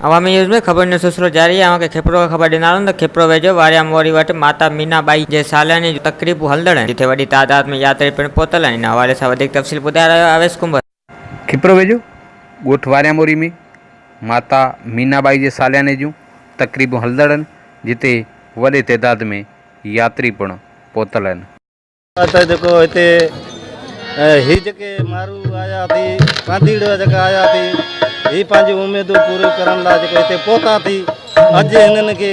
عوامي news ۾ خبرن جو سلسلو جاري آهي اوهان کي کپرو کان خبر ڏينداسون ته کپرو ويجهو واريا موري وٽ ماتا مينا ٻائي جي سالياني جون تقريبون هلندڙ آهن جتي وڏي تعداد ۾ ياتري پڻ پهتل آهن ان حوالي سان وڌيڪ تفصيل ٻڌائي رهيو آهي اويس ڪنڀر. کپرو ويجهو ڳوٺ واريا موري ۾ ماتا مينا ٻائي جي سالياني جون تقريبون هلندڙ آهن جتي وڏي تعداد ۾ ياتري پڻ پهتل آهن. ته جيڪو هتي هي جيڪي مارو آيا ٿي پانڌيڙو جيڪا آيا ٿي هي پنهنجون اميدون پوريون ڪرڻ لاء جيڪو هتي پهتا ٿي اڄ هنن کي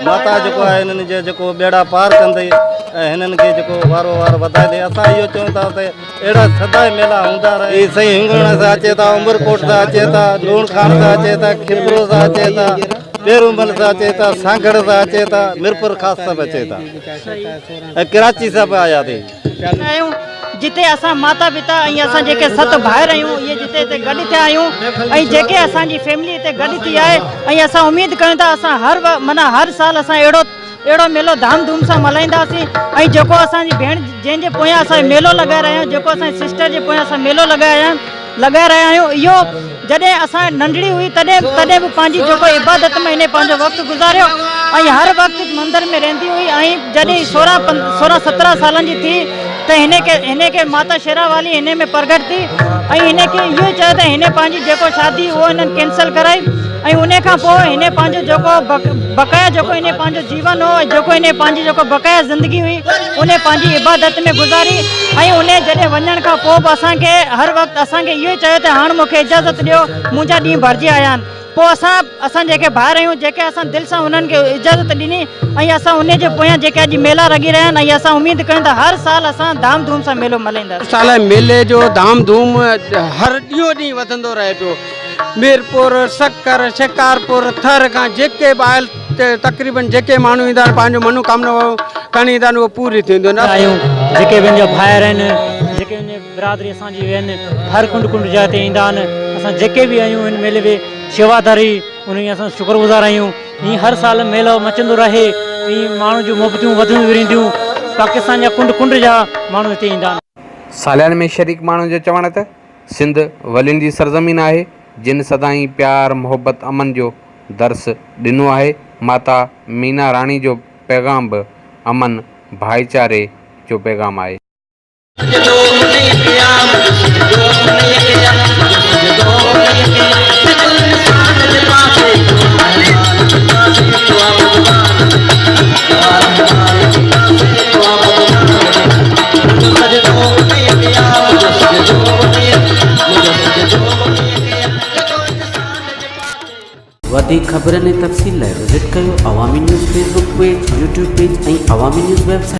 ماتا جيڪو آهي هنن جي جيڪو ٻيڙا پار ڪندي ۽ هنن کي جيڪو وارو وار وڌائيندي اسان اهو چئون ٿا ته اهڙا سدائين ميلا هوندا رهن. هي سائين هنگڻ سان اچي ٿا عمرڪوٽ سان اچي ٿا لوڻ خان سان اچي ٿا کپرو سان اچي ٿا پيرومل سان اچي ٿا سانگهڙ سان اچي ٿا ميرپور خاص سان به اچي ٿا. ۽ ڪراچي سان به آيا ٿي. آهيون جتي اسان ماتا پتا ۽ اسان جيڪي ست ڀائر آهيون اهي جتي هتي گڏ ٿيا آهيون ۽ جيڪي اسان جي فيملي هتي گڏ ٿي آهي ۽ اسان اميد ڪيون ٿا اسان هر معنيٰ هر سال اسان اهڙو اهڙو ميلو ڌام ڌوم سان ملهائينداسين ۽ جيڪو اسان جي ڀيڻ جنهن جي پويان اسان ميلو لڳائي رهيا آهيون جيڪو اسان جي سسٽر جي پويان اسان ميلو لڳائي رهيا آهيون لڳائي رهيا آهيون اهو جڏهن اسان ننڍڙي هئي تڏهن تڏهن به پنهنجي جيڪو عبادت ۾ هن پنهنجو وقت گذاريو ۽ هر وقت مندر ۾ رهندي هئي ۽ جڏهن 16 16 17 سالن جي ٿي ته هن کي هن کي ماتا شيرا والي هن ۾ پرگهٽ ٿي ۽ هن کي اهو چيو ته هن پنهنجي جيڪو شادي اهو هنن ڪينسل ڪرائي ۽ ان کان پوء هن پنهنجو جيڪو بقايا جيڪو هن پنهنجو جيون هو ۽ جيڪو هن پنهنجي جيڪو بقايا زندگي هئي ان پنهنجي عبادت ۾ گذاري ۽ ان جڏهن وڃڻ کان پوء به اسان کي هر وقت اسان کي اهو ئي چيو ته هاڻ مون کي اجازت ڏيو منهنجا ڏينهن ڀرجي آيا آهن پوء اسان اسان جيڪي ڀائر آهيون جيڪي اسان دل سان انهن کي اجازت ڏني ۽ اسان انهي جي پويان جيڪي اڄ ميلا رڳي رهيا آهن ۽ اسان اميد ڪيون ٿا هر سال اسان ڌام ڌوم سان ميلو ملهائينداسين. سال ميلي جو ڌام ڌوم هر ڏينهون ڏينهن وڌندو رهي پيو. ميرپور، سکر، شڪارپور، ٿر کان جيڪي به آيل تقريبن جيڪي ماڻهو ايندا آهن پنهنجو منوڪامنا کڻي ايندا آهن اهو پوري ٿينديون آهن. آهيون جيڪي به ان جا ڀائر آهن جيڪي ان جي برادري اسان جي آهن هر ڪنڊ ڪنڊ جاء تي ايندا آهن اسان جيڪي به آهيون ان ميلي ۾ شيواداري انهن جا اسان شڪر گذار آهيون ائين هر سال ميلو مچندو رهي ائين ماڻهن جون محبتون وڌنديون رهنديون پاڪستان جا ڪنڊ ڪنڊ جا ماڻهو هتي ايندا آهن. سالياني ۾ شريڪ ماڻهن جو چوڻ ته سنڌ ولين جي سرزمين آهي، جن سدائين پيار، محبت، امن جو درس ڏنو آهي. ماتا مينا راڻي جو پيغام به امن، ڀائيچاري جو پيغام آهي. وڌيڪ خبرن ۽ تفصيل لاء وزٽ ڪيو Awami news Facebook page, YouTube page ۽ Awami news website.